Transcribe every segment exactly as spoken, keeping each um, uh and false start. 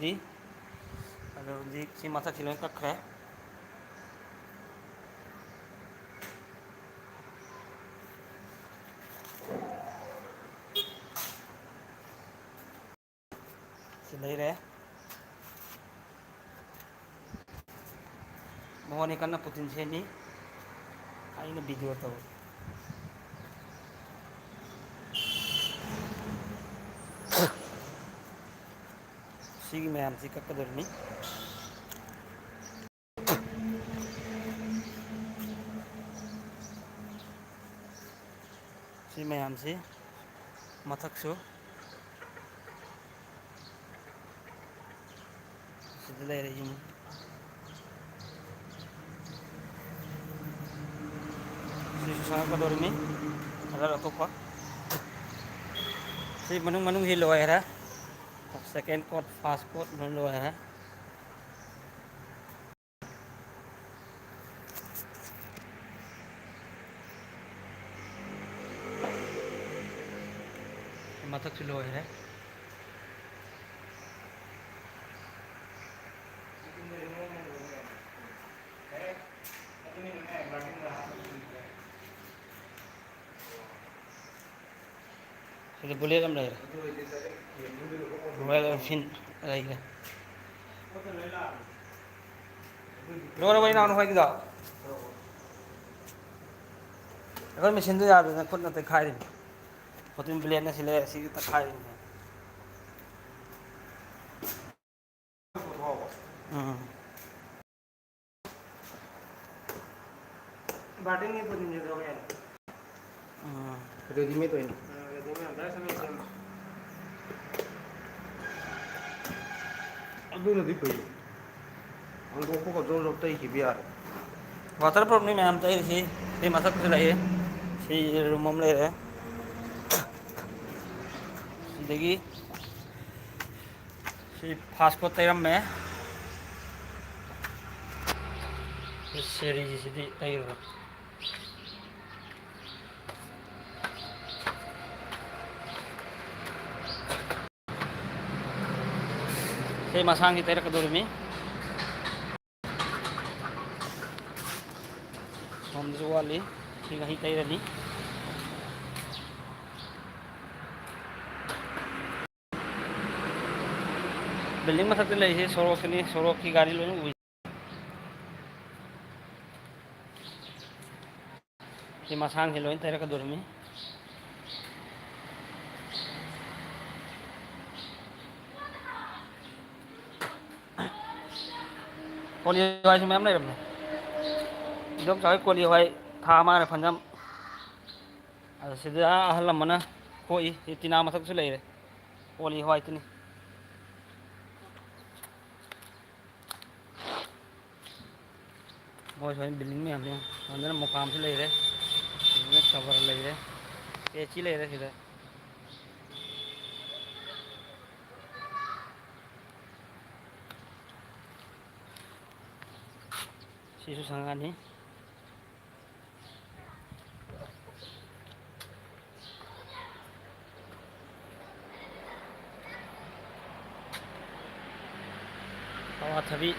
ꯁꯤ꯫ ꯑꯗꯣ ꯍꯧꯖꯤꯛ ꯁꯤ ꯃꯊꯛꯁꯤ ꯂꯣꯏ ꯀꯛꯈ꯭ꯔꯦ꯫ ꯁꯤ ꯂꯩꯔꯦ꯫ ꯃꯉꯣꯟꯗ ꯀꯟꯅ ꯄꯨꯇꯤꯟ ꯁꯦꯝꯃꯤ꯫ ꯑꯩꯅ video ꯇꯧꯔꯤ꯫ ꯁꯤꯒꯤ ꯃꯌꯥꯝꯁꯤ ꯀꯛꯀꯗꯧꯔꯤꯅꯤ꯫ ꯁꯤ ꯃꯌꯥꯝꯁꯤ ꯃꯊꯛꯁꯨ ꯁꯤꯗ ꯂꯩꯔꯦ ꯌꯨꯝ꯫ ꯁꯤꯁꯨ ꯁꯪꯉꯛꯀꯗꯧꯔꯤꯅꯤ꯫ Colour ꯑꯇꯣꯞꯄ꯫ ꯁꯤ ꯃꯅꯨꯡ, ꯃꯅꯨꯡꯁꯤ ꯂꯣꯏꯈ꯭ꯔꯦ꯫ Second coat, first coat ꯂꯣꯏ ꯂꯣꯏꯈ꯭ꯔꯦ꯫ ꯃꯊꯛꯁꯨ ꯂꯣꯏꯈ꯭ꯔꯦ꯫ ꯁꯤꯗ bullet ꯑꯃ ꯂꯩꯔꯦ꯫ Royal Enfield ꯂꯩꯔꯦ꯫ ꯂꯣꯏꯔꯕ ꯏꯅꯥꯎ ꯅꯈꯣꯏꯒꯤꯗꯣ? ꯑꯩꯈꯣꯏ machineꯗꯨ ꯌꯥꯗꯗꯅ ꯈꯨꯠꯅ ꯇꯩꯈꯥꯏꯔꯤꯅꯤ꯫ Fourteen bladeꯅ ꯁꯤ ꯂꯩꯔꯦ, ꯁꯤꯒꯤ ꯇꯛꯈꯥꯏꯔꯤꯅꯤ꯫ ꯎꯝ꯫ ꯕꯥꯔꯇꯤꯟꯒꯤ ꯄꯨꯟꯁꯤꯟꯁꯦ ꯂꯧ ꯌꯥꯏ꯫ ꯎꯝ꯫ Readymade ꯑꯣꯏꯅ꯫ ꯎꯝ, readymade ꯑꯣꯏꯅ direct ꯁꯦꯝꯃꯦ, ꯁꯦꯝꯃꯦ꯫ ꯑꯗꯨꯅꯗꯤ ꯐꯩ꯫ ꯍꯥꯡꯗꯣꯛꯄꯒ ꯖꯣꯕ ꯖꯣꯕ ꯇꯩꯈꯤꯕ ꯌꯥꯔꯦ꯫ Waterproofꯅꯤ ꯃꯌꯥꯝ ꯇꯩꯔꯤꯁꯤ꯫ ꯁꯤ ꯃꯊꯛꯇꯁꯨ ꯂꯩꯌꯦ꯫ ꯁꯤ room ꯑꯃ ꯂꯩꯔꯦ꯫ ꯑꯗꯒꯤ ꯁꯤ first coat ꯇꯩꯔꯝꯃꯦ꯫ ꯁꯤ ꯁꯦꯔꯤꯁꯤꯗꯤ ꯇꯩꯔꯔꯣꯏ꯫ ꯁꯤ ꯃꯁꯥꯡꯁꯤ ꯇꯩꯔꯛꯀꯗꯧꯔꯤꯃꯤ꯫ ꯁꯣꯝꯗꯁꯨ ꯋꯥꯠꯂꯤ꯫ ꯁꯤ ꯉꯁꯤ ꯇꯩꯔꯅꯤ꯫ ꯕꯤꯜꯗꯤꯡ ꯃꯊꯛꯇ ꯂꯩꯔꯤꯁꯦ ꯁꯣꯔꯣꯛꯁꯤꯅꯤ, ꯁꯣꯔꯣꯛꯀꯤ ꯒꯥꯔꯤ ꯂꯣꯏꯅ ꯎꯏ꯫ ꯁꯤ ꯃꯁꯥꯡꯁꯤ ꯂꯣꯏ ꯇꯩꯔꯛꯀꯗꯧꯔꯤꯃꯤ꯫ ꯀꯣꯂꯤ ꯍꯋꯥꯏꯁꯨ ꯃꯌꯥꯝ ꯂꯩꯔꯝꯃꯦ꯫ ꯏꯗꯣꯝꯆꯥ ꯍꯣꯏ ꯀꯣꯂꯤ ꯍꯋꯥꯏ ꯊꯥ ꯑꯃ ꯍꯥꯟꯅ ꯐꯟꯖꯝ꯫ ꯑꯗ ꯁꯤꯗ ꯑꯍꯜ ꯑꯃꯅ ꯈꯣꯛꯏ꯫ ꯁꯤ ꯇꯤꯅꯥ ꯃꯊꯛꯁꯨ ꯂꯩꯔꯦ꯫ ꯀꯣꯂꯤ ꯍꯋꯥꯏ ꯇꯤꯅꯤ꯫ ꯃꯣꯏ ꯁꯨꯃꯥꯏꯅ ꯕꯤꯜꯗꯤꯡ ꯃꯌꯥꯝꯁꯦ ꯌꯦꯡꯉꯣ꯫ ꯁꯣꯝꯗꯅ ꯃꯨꯀꯥꯝꯁꯨ ꯂꯩꯔꯦ꯫ ꯁꯤꯗꯅ ꯁꯕꯔ ꯂꯩꯔꯦ꯫ ꯑꯦ ꯁꯤ ꯂꯩꯔꯦ ꯁꯤꯗ꯫ ꯁꯤꯁꯨ ꯁꯪꯉꯅꯤ꯫ ꯑꯋꯥꯊꯕꯤ꯫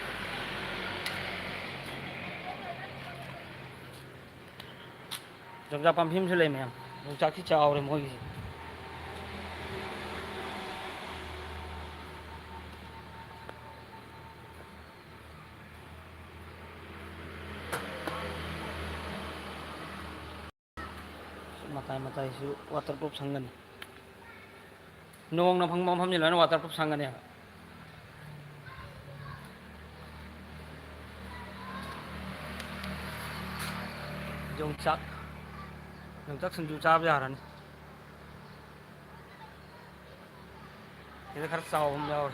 ꯌꯣꯡꯆꯥꯛ ꯄꯥꯝꯕꯤ ꯑꯃꯁꯨ ꯂꯩ ꯃꯌꯥꯝ꯫ ꯌꯣꯡꯆꯥꯛꯁꯤ ꯆꯥꯎꯔꯦ ꯃꯣꯏꯒꯤꯁꯦ꯫ ꯃꯇꯥꯏ ꯃꯇꯥꯏꯁꯨ ꯋꯥꯇꯔ ꯄ꯭ꯔꯨꯐ ꯁꯪꯒꯅꯤ꯫ ꯅꯣꯡꯅ ꯐꯪꯕ ꯃꯐꯝꯁꯦ ꯂꯣꯏꯅ ꯋꯥꯇꯔ ꯄ꯭ꯔꯨꯐ ꯁꯪꯒꯅꯦꯕ꯫ ꯌꯣꯡꯆꯥꯛ, ꯌꯣꯡꯆꯥꯛ ꯁꯤꯡꯖꯨ ꯆꯥꯕ ꯌꯥꯔꯅꯤ꯫ ꯁꯤꯗ ꯈꯔ ꯆꯥꯎꯕ ꯑꯃ ꯌꯥꯎꯔꯦ꯫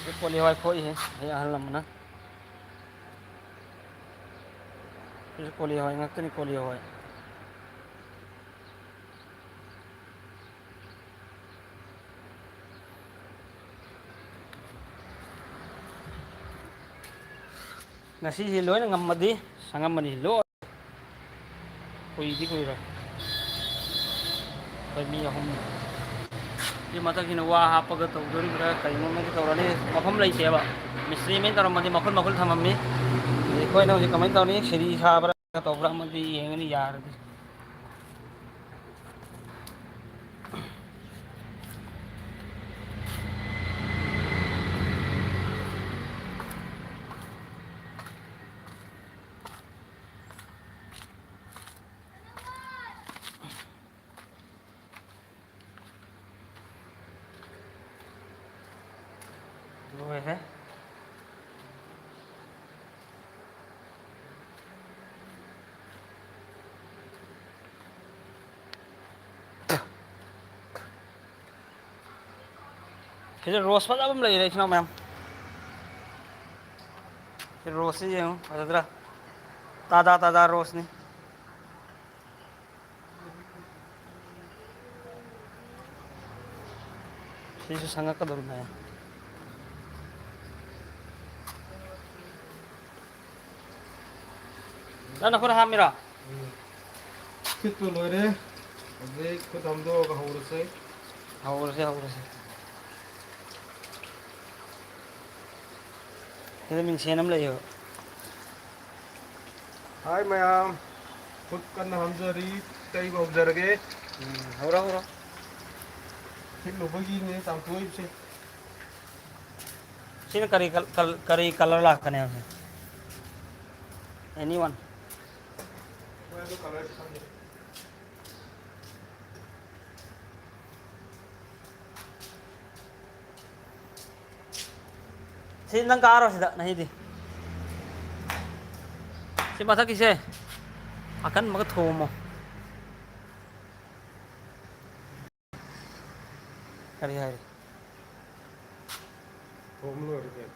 ꯁꯤ ꯀꯣꯂꯤ ꯍꯋꯥꯏ ꯈꯣꯛꯏꯁꯦ ꯑꯩ ꯑꯍꯜ ꯑꯃꯅ꯫ ꯁꯤꯁꯨ ꯀꯣꯂꯤ ꯍꯋꯥꯏ ꯉꯥꯛꯇꯅꯤ, ꯀꯣꯂꯤ ꯍꯋꯥꯏ꯫ ꯉꯁꯤꯁꯦ ꯂꯣꯏꯅ ꯉꯝꯃꯗꯤ ꯁꯪꯉꯝꯃꯅꯤ ꯂꯣꯏ꯫ ꯀꯨꯏꯗꯤ ꯀꯨꯏꯔꯣꯏ꯫ ꯑꯩꯈꯣꯏ ꯃꯤ ꯑꯍꯨꯝ꯫ ꯁꯤ ꯃꯊꯛꯁꯤꯅ ꯋꯥ ꯍꯥꯞꯄꯒ ꯇꯧꯗꯣꯔꯤꯕ꯭ꯔꯥ ꯀꯩꯅꯣ ꯑꯃꯗꯤ ꯇꯧꯔꯅꯤ꯫ ꯃꯐꯝ ꯂꯩꯇꯦꯕ꯫ ꯃꯤꯁꯇ꯭ꯔꯤ ꯑꯃꯅ ꯇꯧꯔꯝꯃꯗꯤ ꯃꯈꯨꯜ ꯃꯈꯨꯜ ꯊꯝꯃꯝꯃꯤ꯫ ꯑꯗꯩ ꯑꯩꯈꯣꯏꯅ ꯍꯧꯖꯤꯛ ꯀꯃꯥꯏꯅ ꯇꯧꯅꯤ? ꯁꯤꯔꯤ ꯁꯥꯕ꯭ꯔꯥ ꯇꯧꯕ꯭ꯔꯥ ꯑꯃꯗꯤ ꯌꯦꯡꯉꯅꯤ ꯌꯥꯔꯗꯤ꯫ ꯂꯣꯏꯔꯦ꯫ ꯁꯤꯗ ꯔꯣꯁ ꯐꯖꯕ ꯑꯃ ꯂꯩꯔꯦ, ꯏꯆꯤꯟ ꯏꯅꯥꯎ ꯃꯌꯥꯝ꯫ ꯁꯤ ꯔꯣꯁꯁꯤ ꯌꯦꯡꯉꯨ, ꯐꯖꯗ꯭ꯔꯥ? ꯇꯥꯖꯥ ꯇꯥꯖꯥ ꯔꯣꯁꯅꯤ꯫ ꯁꯤꯁꯨ ꯁꯪꯉꯛꯀꯗꯧꯔꯤꯅꯦ꯫ ꯅꯪ ꯅꯈꯨꯠ ꯍꯥꯝꯃꯤꯔꯣ? ꯈꯨꯠꯇꯨ ꯂꯣꯏꯔꯦ꯫ ꯍꯧꯖꯤꯛ ꯈꯨꯠ ꯍꯥꯝꯗꯣꯛꯑꯒ ꯍꯧꯔꯁꯦ꯫ ꯍꯧꯔꯁꯦ, ꯍꯧꯔꯁꯦ꯫ ꯁꯤꯗ ꯃꯤꯡꯁꯦꯟ ꯑꯃ ꯂꯩꯌꯦꯕ꯫ ꯍꯥꯏ ꯃꯌꯥꯝ, ꯈꯨꯠ ꯀꯟꯅ ꯍꯥꯝꯖꯔꯤ, ꯇꯩꯕ ꯍꯧꯖꯔꯒꯦ꯫ ꯎꯝ, ꯍꯧꯔꯣ, ꯍꯧꯔꯣ꯫ ꯈꯨꯠ ꯂꯨꯕꯒꯤꯅꯦ ꯆꯥꯝꯊꯣꯛꯏꯁꯦ꯫ ꯁꯤꯅ ꯀꯔꯤ ꯀꯜ-, ꯀꯜ-, ꯀꯔꯤ colour ꯂꯥꯛꯀꯅꯤ ꯍꯥꯏꯕꯁꯦ? Any one? ꯃꯣꯏ ꯑꯗꯨ colour ꯁꯪꯗꯦ꯫ ꯁꯤ ꯅꯪ ꯀꯥꯔꯣ ꯁꯤꯗ, ꯅꯍꯤꯗꯤ꯫ ꯁꯤ ꯃꯊꯛꯀꯤꯁꯦ ꯑꯀꯟꯕꯒ ꯊꯣꯝꯃꯣ꯫ ꯀꯔꯤ ꯍꯥꯏꯔꯤ? ꯊꯣꯝ ꯂꯣꯏꯔꯦ ꯀꯩꯅꯣ꯫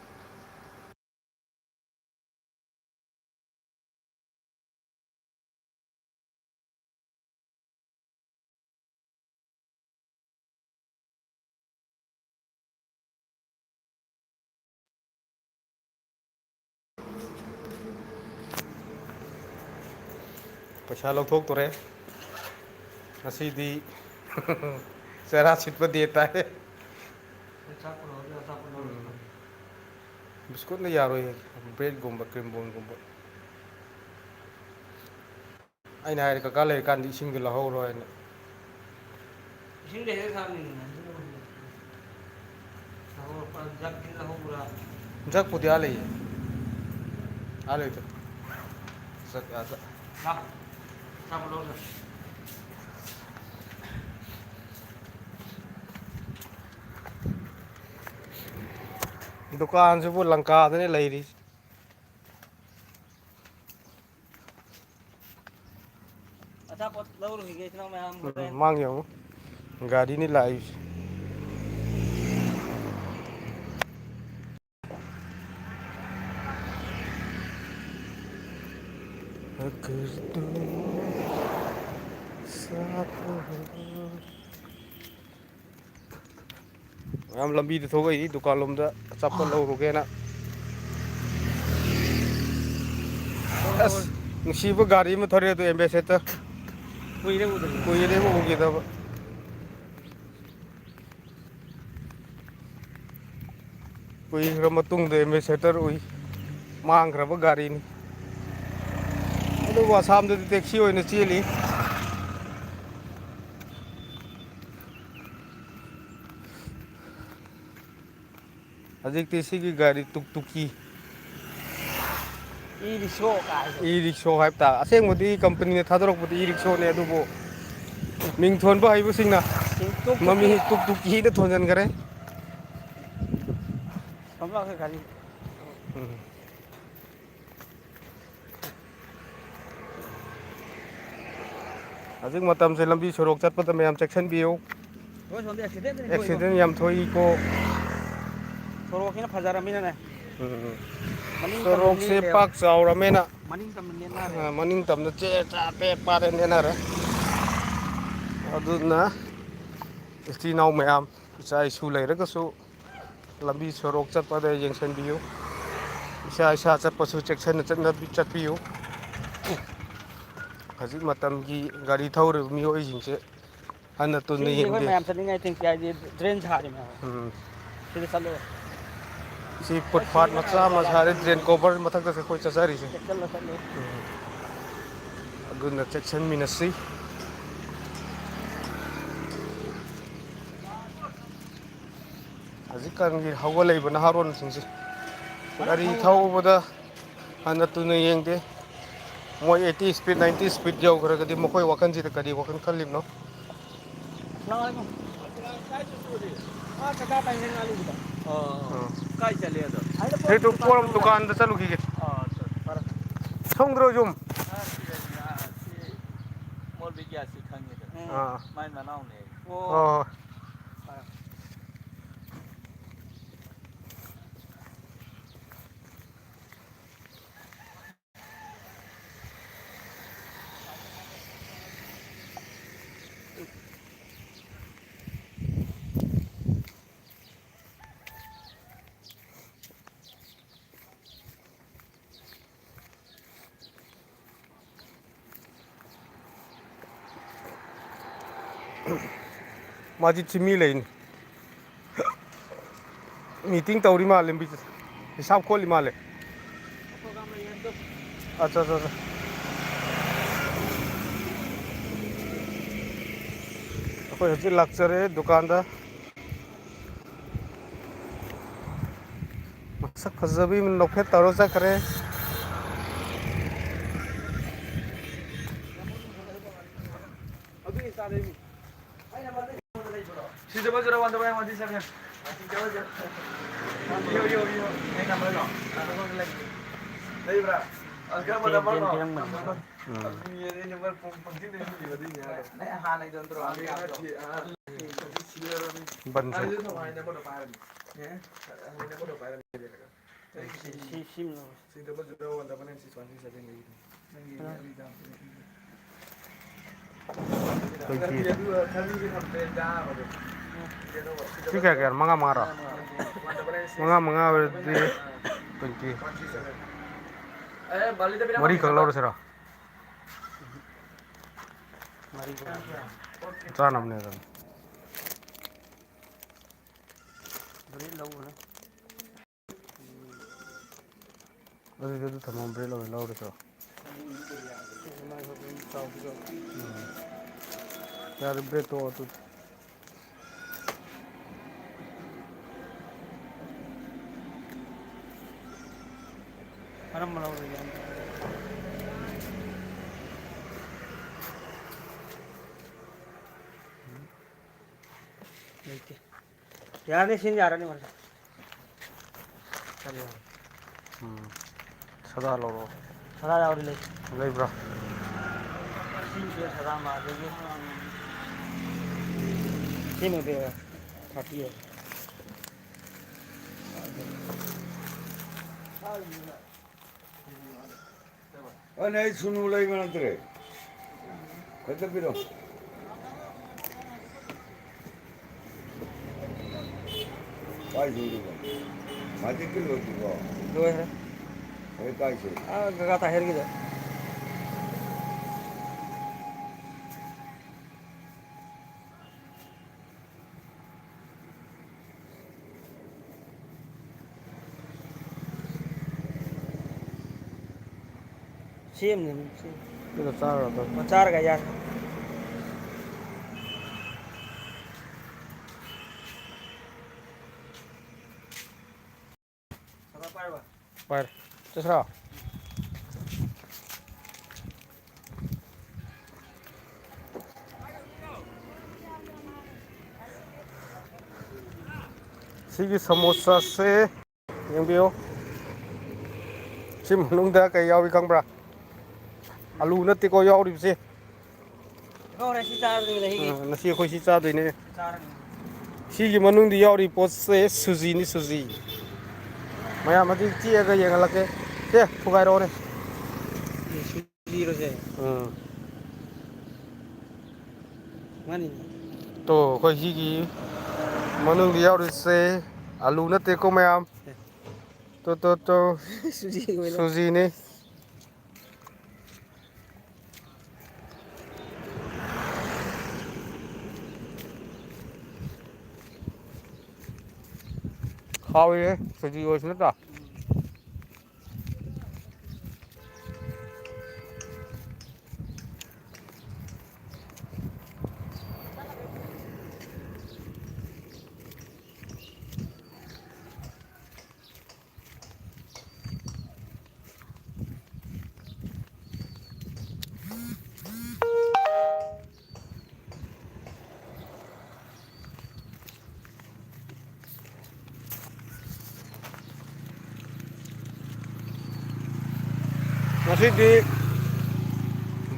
ꯄꯩꯁꯥ ꯂꯧꯊꯣꯛꯇꯣꯔꯦ꯫ ꯉꯁꯤꯗꯤ ꯆꯔꯥ ꯁꯤꯠꯄ ꯗꯦ ꯇꯥꯏ꯫ ꯆꯥꯛ ꯄꯨꯔꯛꯑꯣ, ꯆꯥꯛ ꯄꯨꯔꯛꯑꯣ꯫ ꯎꯝ꯫ ꯕꯤꯁꯀꯨꯠꯅ ꯌꯥꯔꯣꯏꯌꯦ, ꯕ꯭ꯔꯦꯗꯒꯨꯝꯕ, ꯀ꯭ꯔꯤꯝ ꯕꯣꯟꯒꯨꯝꯕ꯫ ꯑꯩꯅ ꯍꯥꯏꯔꯦ, "ꯀꯀꯥ ꯂꯩꯔꯀꯥꯟꯗ ꯏꯁꯤꯡꯗꯣ ꯂꯧꯍꯧꯔꯣ" ꯍꯥꯏꯅ꯫ ꯏꯁꯤꯡꯗ ꯍꯦꯛ ꯊꯥꯕꯅꯤꯗꯅ, ꯏꯁꯤꯡꯗ ꯂꯧꯍꯧꯔꯣ꯫ ꯂꯧꯍꯧꯔꯣ, ꯖꯛꯇꯤ ꯂꯧꯍꯧꯕ꯭ꯔꯥ? ꯖꯛꯄꯨꯗꯤ ꯑꯥ ꯂꯩꯌꯦ꯫ ꯑꯥ ꯂꯩꯇꯦ꯫ ꯖꯛ ꯑꯥꯗ꯫ ꯂꯥꯛ꯫ ꯆꯥꯕ ꯂꯧꯔꯣ꯫ ꯗꯨꯀꯥꯟꯁꯤꯕꯨ ꯂꯪꯀꯥꯗꯅꯦ ꯂꯩꯔꯤꯁꯦ꯫ ꯑꯆꯥꯄꯣꯠ ꯂꯧꯔꯨꯈꯤꯒꯦ, ꯏꯆꯤꯟ ꯏꯅꯥꯎ ꯃꯌꯥꯝ꯫ ꯎꯝ, ꯃꯥꯡ ꯌꯦꯡꯉꯨ꯫ ꯒꯥꯔꯤꯅꯤ ꯂꯥꯛꯏꯁꯦ꯫ ꯃꯌꯥꯝ ꯂꯝꯕꯤꯗ ꯊꯣꯛꯂꯛꯏ, ꯗꯨꯀꯥꯟ ꯂꯣꯝꯗ ꯑꯆꯥꯄꯣꯠ ꯂꯧꯔꯨꯒꯦꯅ꯫ ꯑꯁ, ꯅꯨꯡꯁꯤꯕ ꯒꯥꯔꯤ ꯑꯃ ꯊꯧꯔꯛꯑꯦ ꯑꯗꯣ, ꯑꯦꯝꯕꯦꯁꯦꯗꯔ꯫ ꯀꯨꯏꯔꯦ ꯎꯗꯕ꯫ ꯀꯨꯏꯔꯦ ꯎꯈꯤꯗꯕ꯫ ꯀꯨꯏꯈ꯭ꯔ ꯃꯇꯨꯡꯗ ꯑꯦꯝꯕꯦꯁꯦꯗꯔ ꯎꯏ꯫ ꯃꯥꯡꯈ꯭ꯔꯕ ꯒꯥꯔꯤꯅꯤ꯫ ꯑꯗꯨꯕꯨ ꯑꯁꯥꯝꯗꯗꯤ ꯇꯦꯛꯁꯤ ꯑꯣꯏꯅ ꯆꯦꯜꯂꯤ꯫ ꯍꯧꯖꯤꯛꯇꯤ ꯁꯤꯒꯤ ꯒꯥꯔꯤ ꯇꯨꯛ ꯇꯨꯛꯀꯤ꯫ ꯏ ꯔꯤꯛꯁꯣ ꯀꯥꯏꯁꯦ꯫ ꯏ ꯔꯤꯛꯁꯣ ꯍꯥꯏꯕ ꯇꯥꯔꯦ꯫ ꯑꯁꯦꯡꯕꯗꯤ ꯀꯝꯄꯅꯤꯅ ꯊꯥꯗꯣꯔꯛꯄꯗꯤ ꯏ ꯔꯤꯛꯁꯣꯅꯦ, ꯑꯗꯨꯕꯨ ꯃꯤꯡ ꯊꯣꯟꯕ ꯍꯩꯕꯁꯤꯡꯅ ꯇꯨꯛ ꯇꯨꯛꯀꯤ꯫ ꯃꯃꯤꯡ ꯇꯨꯛ ꯇꯨꯛꯀꯤꯅ ꯊꯣꯟꯖꯟꯈꯔꯦ꯫ ꯊꯣꯝꯂꯥꯎꯁꯦ ꯒꯥꯔꯤ꯫ ꯎꯝ꯫ ꯍꯧꯖꯤꯛ ꯃꯇꯝꯁꯦ ꯂꯝꯕꯤ ꯁꯣꯔꯣꯛ ꯆꯠꯄꯗ ꯃꯌꯥꯝ ꯆꯦꯛꯁꯤꯟꯕꯤꯌꯨ꯫ ꯍꯣꯏ, ꯁꯣꯝꯗ ꯑꯦꯛꯁꯤꯗꯦꯟ ꯊꯣꯛꯏꯀꯣ꯫ ꯑꯦꯛꯁꯤꯗꯦꯟ ꯌꯥꯝ ꯊꯣꯛꯏꯀꯣ꯫ ꯁꯣꯔꯣꯛꯁꯤꯅ ꯐꯖꯔꯃꯤꯅꯅꯦ꯫ ꯎꯝ, ꯎꯝ꯫ ꯃꯅꯤꯡ ꯇꯝꯅ ꯁꯣꯔꯣꯛꯁꯦ ꯂꯦꯜꯂꯦꯕ꯫ ꯄꯥꯛ ꯆꯥꯎꯔꯃꯤꯅ꯫ ꯃꯅꯤꯡ ꯇꯝꯅ ꯅꯦꯠꯅꯔꯦ꯫ ꯑ, ꯃꯅꯤꯡ ꯇꯝꯅ ꯆꯦ ꯆꯥ ꯄꯦ ꯄꯥꯔꯦ ꯅꯦꯠꯅꯔꯦ꯫ ꯑꯗꯨꯅ ꯏꯆꯤꯜ ꯏꯅꯥꯎ ꯃꯌꯥꯝ, ꯏꯆꯥ ꯏꯁꯨ ꯂꯩꯔꯒꯁꯨ ꯂꯝꯕꯤ ꯁꯣꯔꯣꯛ ꯆꯠꯄꯗ ꯌꯦꯡꯁꯤꯟꯕꯤꯌꯨ꯫ ꯏꯁꯥ ꯏꯁꯥ ꯆꯠꯄꯁꯨ ꯆꯦꯛꯁꯤꯟꯅ ꯆꯠꯅꯕꯤ-, ꯆꯠꯄꯤꯌꯨ꯫ ꯍꯧꯖꯤꯛ ꯃꯇꯝꯒꯤ ꯒꯥꯔꯤ ꯊꯧꯔꯤꯕ ꯃꯤꯑꯣꯏꯁꯤꯡꯁꯦ ꯍꯟꯅ ꯇꯨꯟꯅ ꯁꯤꯁꯦ ꯑꯩꯈꯣꯏ ꯌꯦꯡꯗꯦ꯫ ꯃꯌꯥꯝ ꯆꯠꯅꯤꯡꯉꯥꯏ ꯊꯤꯡꯁꯤ ꯍꯥꯏꯗꯤ ꯗ꯭ꯔꯦꯟ ꯁꯥꯔꯤꯅꯦ ꯍꯥꯏꯕ꯫ ꯎꯝ꯫ ꯁꯤꯗ ꯆꯠꯂꯣ꯫ ꯁꯤ ꯐꯨꯠꯄꯥꯠ ꯃꯆꯥ ꯑꯃ ꯁꯥꯔꯦ, ꯗ꯭ꯔꯦꯟ ꯀꯣꯚꯔ ꯃꯊꯛꯇꯁꯦ ꯑꯩꯈꯣꯏ ꯆꯠꯆꯔꯤꯁꯦ꯫ ꯆꯠꯂꯣ, ꯆꯠꯂꯣ꯫ ꯎꯝ꯫ ꯑꯗꯨꯅ ꯆꯦꯛꯁꯤꯟꯃꯤꯟꯅꯁꯤ꯫ ꯍꯧꯖꯤꯛꯀꯥꯟꯒꯤ ꯍꯧꯒꯠꯂꯛꯏꯕ ꯅꯍꯥꯔꯣꯟꯁꯤꯡꯁꯦ ꯒꯥꯔꯤ ꯊꯧꯕꯗ ꯍꯟꯅ ꯇꯨꯅ ꯌꯦꯡꯗꯦ꯫ ꯃꯣꯏ eighty speed, ninety speed ꯌꯧꯈ꯭ꯔꯒꯗꯤ ꯃꯈꯣꯏ ꯋꯥꯈꯜꯁꯤꯗ ꯀꯔꯤ ꯋꯥꯈꯜ ꯈꯜꯂꯤꯕꯅꯣ? ꯑꯁꯂꯥꯃꯥꯂꯥꯏꯀꯨꯝ꯫ ꯃꯥ ꯆꯥꯆꯥ ꯄꯥꯏꯅꯤꯡꯉꯥꯏ ꯂꯨꯕꯗꯣ꯫ ꯑꯣ꯫ ꯎꯝ꯫ ꯀꯥꯏ ꯆꯠꯂꯦ ꯑꯗꯣ? ꯑꯩꯗꯣ ꯄꯣꯠ ꯑꯝ ꯗꯨꯀꯥꯟꯗ ꯆꯠꯂꯨꯈꯤꯒꯦ꯫ ꯑꯣ, ꯑꯠꯆꯥ, ꯐꯔꯦ꯫ ꯁꯣꯝꯗ꯭ꯔꯣ ꯌꯨꯝ? ꯑꯥ, ꯁꯤ, ꯑꯥ, ꯁꯤ ꯃꯣꯜ ꯕꯤꯀꯤꯌꯥꯁꯤ ꯈꯪꯉꯤꯗ꯫ ꯎꯝ꯫ ꯑꯥ꯫ ꯃꯥꯏ ꯃꯅꯥꯎꯅꯦ꯫ ꯑꯣ꯫ ꯑꯣ꯫ ꯐꯔꯦ꯫ ꯃꯥꯗꯤ ꯆꯤꯃꯤ ꯂꯩꯅꯤ꯫ ꯃꯤꯇꯤꯡ ꯇꯧꯔꯤ ꯃꯥꯜꯂꯦ, ꯍꯤꯁꯥꯞ ꯈꯣꯠꯂꯤ ꯃꯥꯜꯂꯦ꯫ ꯑꯠꯆꯥ, ꯑꯠꯆꯥ, ꯑꯠꯆꯥ꯫ ꯑꯩꯈꯣꯏ ꯍꯧꯖꯤꯛ ꯂꯥꯛꯆꯔꯦ ꯗꯨꯀꯥꯟꯗ꯫ ꯃꯁꯛ ꯐꯖꯕꯤ ꯑꯃ ꯅꯣꯛꯐꯦꯠ ꯇꯧꯔ ꯆꯠꯈ꯭ꯔꯦ꯫ ꯁꯤ double zero one double nine one three seven꯫ ꯏꯌꯣ, ꯏꯌꯣ, ꯏꯌꯣ꯫ ꯑꯩ number ꯂꯣ? ꯂꯩꯕ꯭ꯔꯥ? ꯑ, ꯀꯔꯝꯕ number ꯅꯣ? ꯎꯝ꯫ ꯑꯗꯨꯅꯤ, ꯑꯩ number ꯄꯪ-, ꯄꯪꯁꯤꯟꯗ ꯁꯤꯟꯈꯤꯕ ꯑꯗꯨꯏꯅꯦ ꯍꯥꯏꯔꯣ꯫ ꯅꯪ ꯍꯥꯟꯅꯩꯗꯣ ꯅꯠꯇ꯭ꯔꯣ? ꯍꯥꯟꯅꯩ ꯅꯠꯇꯦ, ꯑ, ꯁꯤꯜꯂꯔꯕꯅꯤ꯫ ꯕꯟ ꯁꯦ꯫ ꯑꯗꯨꯗꯤ ꯊꯝꯃꯣ, ꯑꯩ number ꯗꯣ ꯄꯥꯏꯔꯝꯅꯤ꯫ ꯑꯦ? ꯑ, ꯑꯩ number ꯗꯣ ꯄꯥꯏꯔꯝꯅꯤ꯫ ꯁꯤ, ꯁꯤ, ꯁꯤ ꯑꯃ ꯂꯧꯔꯣ꯫ ꯁꯤ double zero one double nine six one three seven ꯂꯩ꯫ ꯅꯪꯒꯤ ꯑꯥ꯫ ꯑꯅꯤ ꯗꯥꯎꯟ ꯄꯦꯃꯦꯟ ꯄꯤꯒꯦ꯫ ꯇ꯭ꯋꯦꯟꯇꯤ꯫ ꯑꯗꯨꯒ ꯊꯥꯔꯇꯤꯒꯤ ꯊꯝꯗ꯭ꯔꯦ, ꯌꯥꯔꯣꯏ꯫ ꯀꯩꯅꯣ, ꯁꯤ ꯀꯌꯥ, ꯀꯌꯥꯅꯣ? ꯃꯉꯥ, ꯃꯉꯥꯔꯣ? ꯃꯉꯥ, ꯃꯉꯥ꯫ One double nine six, ꯃꯉꯥ, ꯃꯉꯥ ꯑꯣꯏꯔꯗꯤ one double nine, ꯑꯥ, ꯇ꯭ꯋꯦꯟꯇꯤ꯫ One three seven꯫ ꯑꯦ, ꯕꯥꯂꯤꯗ ꯄꯤꯔꯝꯃꯣ꯫ ꯃꯔꯤꯈꯛ ꯂꯧꯔꯁꯤꯔꯣ? ꯆꯥꯅꯕꯅꯦ ꯑꯗꯨꯝ꯫ ꯕ꯭ꯔꯦꯗ ꯂꯧꯕꯅ꯫ ꯑꯗꯨꯗꯤ ꯑꯗꯨ ꯊꯝꯃꯣ, ꯕ꯭ꯔꯦꯗ ꯑꯣꯏꯅ ꯂꯧꯔꯁꯨ꯫ ꯎꯝ꯫ ꯌꯥꯔꯦ, ꯕ꯭ꯔꯦꯗ ꯇꯣꯛꯑꯣ ꯑꯗꯨꯗꯤ꯫ ꯀꯔꯝꯕ ꯂꯧꯔꯒꯦ? ꯂꯩꯇꯦ꯫ ꯌꯥꯔꯅꯤ, ꯁꯤꯅ ꯌꯥꯔꯅꯤ, ꯃꯔꯨꯞ꯫ ꯀꯔꯤ? ꯎꯝ꯫ ꯁꯥꯗꯥ ꯂꯧꯔꯣ꯫ ꯁꯥꯗꯥ ꯌꯥꯎꯔꯤ, ꯂꯩ꯫ ꯂꯩꯕ꯭ꯔꯥ? ꯁꯤꯁꯦ ꯁꯥꯗꯥ ꯃꯥꯜꯂꯦ꯫ ꯁꯤꯃꯗꯤ ꯊꯥꯔꯇꯤ ꯑꯣꯏ꯫ ꯑꯅꯦ, ꯑꯩ ꯁꯨꯅꯨ ꯂꯩꯕ ꯅꯠꯇ꯭ꯔꯦ꯫ ꯈꯛꯇ ꯄꯤꯔꯛꯑꯣ꯫ ꯀꯥꯏ ꯁꯨꯗꯣꯏꯕ? ꯃꯥꯖꯤꯛꯀꯤ ꯂꯣꯏꯗ꯭ꯔꯤꯕꯣ? ꯂꯣꯏꯈ꯭ꯔꯦ꯫ ꯍꯣꯏ, ꯀꯥꯏ ꯁꯨꯏ? ꯑꯥ, ꯀꯀꯥ ꯇꯥꯍꯤꯔꯒꯤꯗ꯫ ꯁꯦꯝꯅꯤ, ꯁꯦꯝ-, ꯑꯗꯨꯒ ꯆꯥꯔꯨꯔꯗꯕꯅꯤ꯫ ꯑꯣ, ꯆꯥꯔꯒ ꯌꯥꯔꯦ꯫ ꯄꯥꯏꯔꯣ꯫ ꯆꯠꯁꯤꯔꯣ? ꯁꯤꯒꯤ ꯁꯃꯣꯁꯥꯁꯦ ꯌꯦꯡꯕꯤꯌꯨ꯫ ꯁꯤ ꯃꯅꯨꯡꯗ ꯀꯩ ꯌꯥꯎꯔꯤ ꯈꯪꯕ꯭ꯔꯥ? ꯑꯂꯨ ꯅꯠꯇꯦꯀꯣ ꯌꯥꯎꯔꯤꯕꯁꯦ꯫ ꯉꯁꯤ ꯑꯩꯈꯣꯏ ꯁꯤ ꯆꯥꯗꯣꯏꯅꯦ꯫ ꯆꯥꯔꯅꯤ꯫ ꯁꯤꯒꯤ ꯃꯅꯨꯡꯗ ꯌꯥꯎꯔꯤ ꯄꯣꯠꯁꯦ ꯁꯨꯖꯤꯅꯤ, ꯁꯨꯖꯤ꯫ ꯃꯌꯥꯝ ꯑꯗꯨ ꯆꯤꯛꯑꯒ ꯌꯦꯡꯍꯜꯂꯛꯀꯦ꯫ ꯁꯦ, ꯊꯨꯒꯥꯏꯔꯛꯑꯣꯅꯦ꯫ ꯁꯨꯖꯤꯔꯣꯁꯦ? ꯎꯝ꯫ ꯃꯥꯅꯤꯅꯦ꯫ ꯇꯣ, ꯑꯩꯈꯣꯏ ꯁꯤꯒꯤ ꯃꯅꯨꯡꯗ ꯌꯥꯎꯔꯤꯁꯦ ꯑꯂꯨ ꯅꯠꯇꯦꯀꯣ ꯃꯌꯥꯝ꯫ ꯇꯣ, ꯇꯣ, ꯇꯣ꯫ ꯁꯨꯖꯤ ꯑꯣꯏꯅ꯫ ꯁꯨꯖꯤꯅꯤ꯫ ꯍꯥꯎꯏꯍꯦ, ꯁꯣꯏꯖꯤ ꯑꯣꯏꯔꯁꯨ ꯅꯠꯇ꯭ꯔꯥ? ꯉꯁꯤꯗꯤ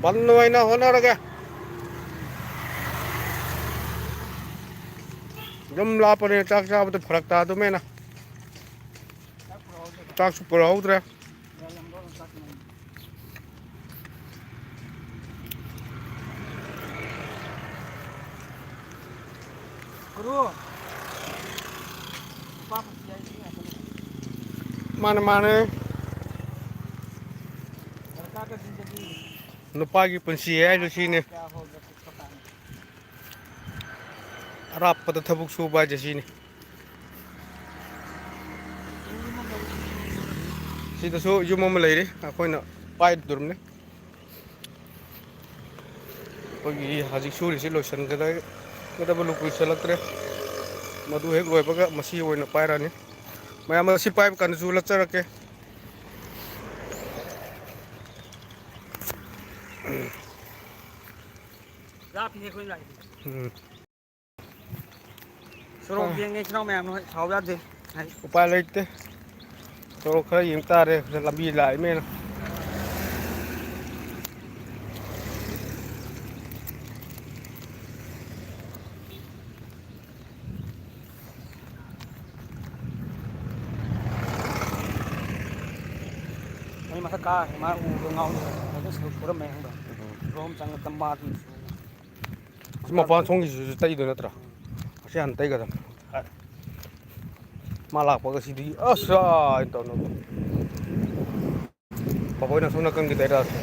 ꯕꯟ ꯑꯣꯏꯅ ꯍꯣꯠꯅꯔꯒꯦ꯫ ꯌꯨꯝ ꯂꯥꯞꯄꯅꯦ, ꯆꯥꯛ ꯆꯥꯕꯗ ꯐꯔꯛ ꯇꯥꯗꯧꯃꯦꯅ ꯆꯥꯛꯁꯨ ꯄꯨꯔꯛꯍꯧꯗ꯭ꯔꯦ꯫ ꯒꯨꯔꯨ, ꯅꯨꯄꯥ ꯄꯨꯟꯁꯤ ꯍꯥꯏꯁꯤ ꯉꯥꯛꯇꯅꯤ꯫ ꯃꯥꯅꯦ, ꯃꯥꯅꯦ꯫ ꯗꯔꯀꯥꯔ ꯇꯥꯁꯤꯟꯗꯗꯤ ꯅꯨꯄꯥꯒꯤ ꯄꯨꯟꯁꯤ ꯍꯥꯏꯗꯨ ꯁꯤꯅꯤ꯫ ꯀꯌꯥ ꯍꯣꯜꯗ ꯆꯠꯄ ꯀꯥꯟꯗ꯫ ꯑꯔꯥꯞꯄꯗ ꯊꯕꯛ ꯁꯨꯕ ꯍꯥꯏꯁꯦ ꯁꯤꯅꯤ꯫ ꯁꯤꯗꯁꯨ ꯌꯨꯝ ꯑꯃ ꯂꯩꯔꯤ, ꯑꯩꯈꯣꯏꯅ ꯄꯥꯏꯗꯣꯔꯤꯕꯅꯤ꯫ ꯑꯩꯈꯣꯏꯒꯤ ꯍꯧꯖꯤꯛ ꯁꯨꯔꯤꯁꯤ ꯂꯣꯏꯁꯤꯟꯒꯗꯕ ꯂꯨ-, ꯀꯨꯏꯁꯜꯂꯛꯇ꯭ꯔꯦ꯫ ꯃꯗꯨ ꯍꯦꯛ ꯂꯣꯏꯕꯒ ꯃꯁꯤ ꯑꯣꯏꯅ ꯄꯥꯏꯔꯅꯤ꯫ ꯃꯌꯥꯝ ꯑꯁꯤ ꯄꯥꯏꯕ ꯀꯥꯟꯗꯁꯨ ꯎꯠꯂꯛꯆꯔꯛꯀꯦ꯫ ꯂꯥꯞꯄꯤꯅꯦ ꯑꯩꯈꯣꯏ ꯂꯥꯛꯏꯁꯦ꯫ ꯎꯝ꯫ ꯁꯣꯔꯣꯛ ꯑꯥ꯫ ꯌꯦꯡꯉꯦ ꯏꯆꯤꯟ ꯏꯅꯥꯎ ꯃꯌꯥꯝ ꯍꯣꯏ ꯁꯥꯎ ꯌꯥꯗꯦ꯫ ꯍꯥꯏ꯫ ꯎꯄꯥꯏ ꯂꯩꯇꯦ꯫ ꯁꯣꯔꯣꯛ ꯈꯔ ꯌꯦꯡ ꯇꯥꯔꯦ, ꯂꯝꯕꯤ ꯂꯥꯛꯏꯃꯦꯅ꯫ ꯑꯩ ꯃꯊꯛ ꯀꯥ ꯃꯥ ꯎꯕ ꯉꯥꯎꯅꯤ꯫ ꯐꯖꯅ ꯁꯔꯨꯛ ꯐꯨꯔꯝꯃꯦ ꯈꯪꯕ꯭ꯔꯥ? ꯎꯝ꯫ ꯔꯣꯝ ꯆꯪꯉ ꯇꯝꯕꯥ ꯑꯗꯨꯝ ꯁꯨ꯫ ꯁꯤ ꯃꯄꯥꯟ ꯁꯣꯝꯒꯤꯁꯤꯁꯨ ꯇꯩꯗꯣꯏ ꯅꯠꯇ꯭ꯔꯥ? ꯎꯝ꯫ ꯑꯁꯤ ꯍꯥꯟꯅ ꯇꯩꯒꯗꯕꯅꯤ꯫ ꯃꯥ ꯂꯥꯛꯄꯒ ꯁꯤꯗꯤ ꯑꯁ ꯍꯥꯏꯅ ꯇꯧꯅꯕ꯫ ꯄꯥꯕꯣꯏꯅ ꯑꯁꯣꯝ ꯅꯥꯀꯟꯒꯤ ꯇꯩꯔꯛꯑꯁꯦ꯫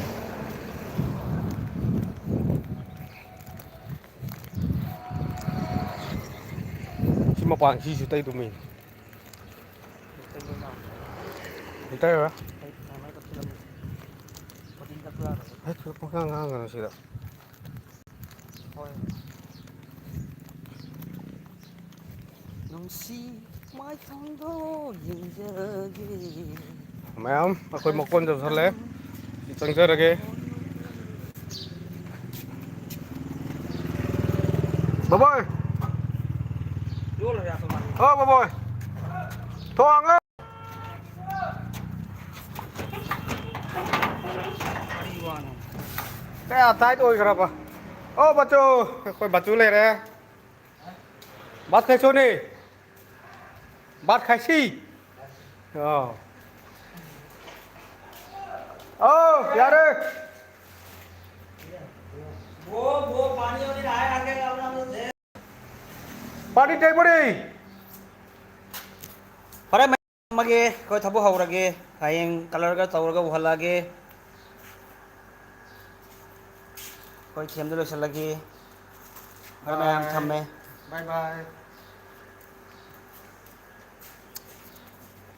ꯁꯤ ꯃꯄꯥꯟ ꯁꯤꯁꯨ ꯇꯩꯗꯧꯃꯤ꯫ ꯀꯩ ꯇꯥꯏꯕ? ꯑꯩ ꯇꯥꯏꯃꯔ ꯀꯛꯊꯠꯂꯝꯃꯦ꯫ ꯀꯣꯆꯤꯡ ꯆꯠꯄ ꯌꯥꯔꯣꯏ꯫ ꯍꯦꯠ, ꯄꯪꯉꯥꯡ ꯉꯥꯡꯒꯅꯨ ꯁꯤꯗ꯫ ꯍꯣꯏ꯫ ꯅꯨꯡꯁꯤ ꯃꯥꯏꯊꯣꯡꯗꯣ ꯌꯦꯡꯖꯒꯦ꯫ ꯃꯌꯥꯝ ꯑꯩꯈꯣꯏ ꯃꯀꯣꯟ ꯌꯧꯁꯜꯂꯦ꯫ ꯆꯪꯖꯔꯒꯦ꯫ ꯕꯕꯣꯏ! ꯌꯣꯜꯂꯒꯦ ꯑꯁꯣꯝ ꯅꯥꯀꯟꯗ꯫ ꯑꯣ ꯕꯕꯣꯏ! ꯊꯣꯡ ꯍꯥꯡꯉꯣ! ꯀꯔꯤ ꯋꯥꯅꯣ? ꯀꯌꯥ ꯇꯥꯏꯠ ꯑꯣꯏꯈ꯭ꯔꯕ? ꯑꯣ ꯕꯆꯨ! ꯑꯩꯈꯣꯏ ꯕꯆꯨ ꯂꯩꯔꯦ꯫ ꯕꯥꯠ ꯈꯥꯏꯁꯣꯅꯦ꯫ ꯕꯥꯠ ꯈꯥꯏꯁꯤ꯫ ꯑꯥꯎ꯫ ꯑꯥꯎ, ꯌꯥꯔꯦ꯫ वो, वो पानी वानी आया आके अपना तो दे। ꯄꯥꯔꯇꯤ ꯇꯩꯕ꯭ꯔꯤ? ꯐꯔꯦ, ꯃꯌꯥꯝ ꯑꯃꯒꯤ ꯑꯩꯈꯣꯏ ꯊꯕꯛ ꯍꯧꯔꯒꯦ꯫ ꯍꯌꯦꯡ ꯀꯂꯔꯒ ꯇꯧꯔꯒ ꯎꯍꯜꯂꯛꯑꯒꯦ꯫ ꯑꯩꯈꯣꯏ ꯊꯦꯝꯗ ꯂꯣꯏꯁꯤꯜꯂꯒꯦ꯫ ꯐꯔꯦ, ꯃꯌꯥꯝ ꯊꯝꯃꯦ꯫ ꯕꯥꯏ ꯕꯥꯏ꯫